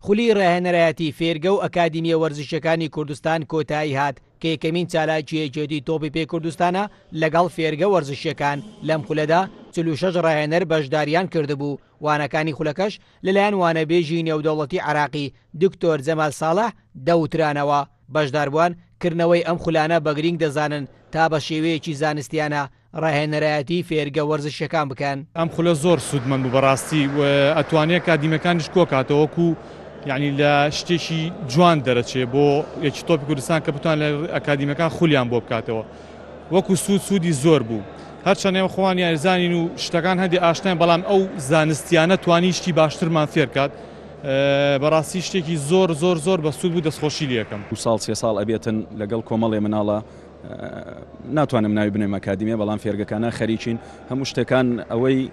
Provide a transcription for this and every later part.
خولی ڕاهێنەرایەتی فێرگە و ئەکادیمیە وەرزشیەکانی کوردستان کۆتایی هات کە یەکەمین چالاکی یەکێتی تۆپی پێی کوردستانە لەگەڵ فێرگە وەرزشیەکان، لەم خولەدا 46 ڕاهێنەر بەشداریان کردبوو، وانەکانی خولەکەش لەلایەن وانەبێژی نێودەوڵەتی عێراقی دکتۆر جەمال ساڵح دەوترانەوە، بەشداربووان کردنەوەی ئەم خولانە بە گرینگ دەزانن تا بە شێوەیەکی زانستیانە ڕاهێنەرایەتی فێرگە وەرزشیەکان بکەن. ئەم خولە زۆر سوودمەند بوو بەڕاستی و ئەتوانێ ئەکادیمەکانیش کۆکاتەوە وەکو یعنی لە شتێکی جوان دەرەچێ بۆ یەکی تۆپی کوردستان کە بتوان لە ئەکادیمەکان خولیان بۆ بکاتەوە وەکو سوود سوودی زۆر بوو هەرچەند ئێمە خۆمان یاریزانین و شتەکان هەندێ ئاشناین بەڵام ئەو زانستیانە توانی شتی باشترمان فێرکات بەڕاستی شتێکی زۆر زۆر زۆر بە سوود بوو دەستخۆشی لەکەم. دوو ساڵ سێ ساڵ ئەبێتن لەگەڵ کۆمەڵێ مناڵە ناتوانم ناوی بنێم ئەکادیمیە بەڵام فێرگەکانە خەریکین هەموو شتەکان ئەوەی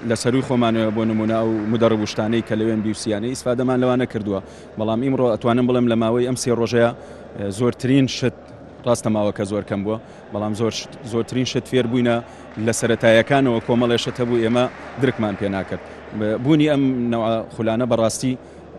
لە سەروی خۆمانەوە بۆ نمونە ئەو مدەڕب و شتانەی کە لەوێن بیوسیانە ئیسفادەمان لەوانە کردووە بەڵام ئیمڕۆ ئەتوانم بڵێم لە ماوەی ئەم سێ ڕۆژەیە زۆرترین شت ڕاستە ماوەکە زۆر کەم بووە بەڵام زۆر زۆرترین شت فێر بووینە لە سەتایەکانەوە کۆمەڵێ شت هەبوو ئێمە درکمان پێ ناکرد بوونی ئەم نەوە خولانە بەڕاستی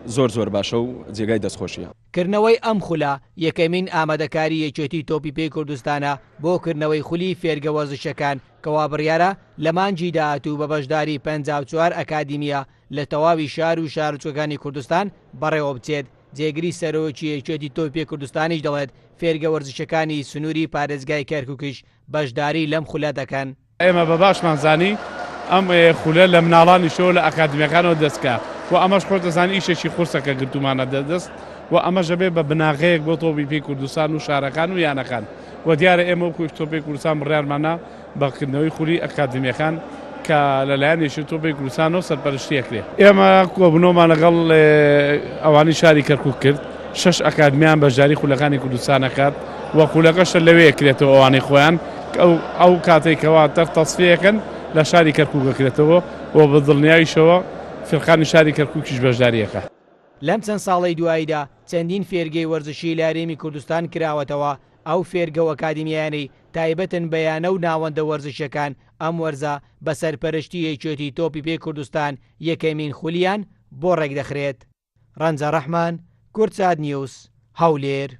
زۆر زۆر باشە و جێگای دەستخۆشیە. کردنەوەی ئەم خولە یەکەمین ئامادەکاری یەکێتی تۆپی پێی کوردستانە بۆ کردنەوەی خولی فێرگە وەرزشیەکان کە وابڕیارە لە مانگی داهاتوو بە بەشداری 54 ئەکادیمیە لە تەواوی شار و شارۆچکەکانی کوردستان بەڕێوەبچێت، جێگری سەرۆکی یەکێتی تۆپی پێی کوردستانیش دەڵێت فێرگە وەرزشیەکانی سنووری پارێزگای کەرکوکیش بەشداری لەم خولە دەکەن. ئێمە بە باشمان زانی ئەم خولە لە مناڵانیشەوە لە ئەکادمیەکانەوە دەست کا و ئەمەش خۆت دەزانی ئیشێکی قورسە کە گرتوومانە دەست و ئەمەش ئەبێ بە بناغەیەک بۆ تۆپی پێی کوردستان و شارەکان و یانەکان و دیارە ئێمە وەکو تۆپی کوردستان بڕیارمانە بە کردنەوەی خولی ئەکادمیەکان کە لەلایەن یەکێتی تۆپی کوردستانەوە سەرپەرشتی ئەکرێ. ئێمە کۆبوونەوەمان لەگەڵ ئەوانی شاری کەرکوک کرد، شەش ئەکادمیان بەشداری خولەکانی کوردستان ئەکات و خولەکەشە لەوێ ئەکرێتەوە ئەوانەی خۆیان ئەو کاتێک کەوا تەر تەسفیەکەن لە شاری کەرکوک ئەکرێتەوە و بە دڵنیاییشەوە فیرقانی شاری کەرکوکیش بەشداری ئەکات. لەم چەند ساڵەی دواییدا چەندین فێرگەی وەرزشی لە هەرێمی کوردستان کراوەتەوە، ئەو فێرگە و ئەکادیمیایانەی تایبەتن بە یانە و ناوەندە وەرزشیەکان ئەم وەرزە بە سەرپەرشتی یەکێتی تۆپی پێی کوردستان یەکەمین خولیان بۆ ڕێکدەخرێت. ڕەنجە ڕەحمان، کوردسات نیوز، هەولێر.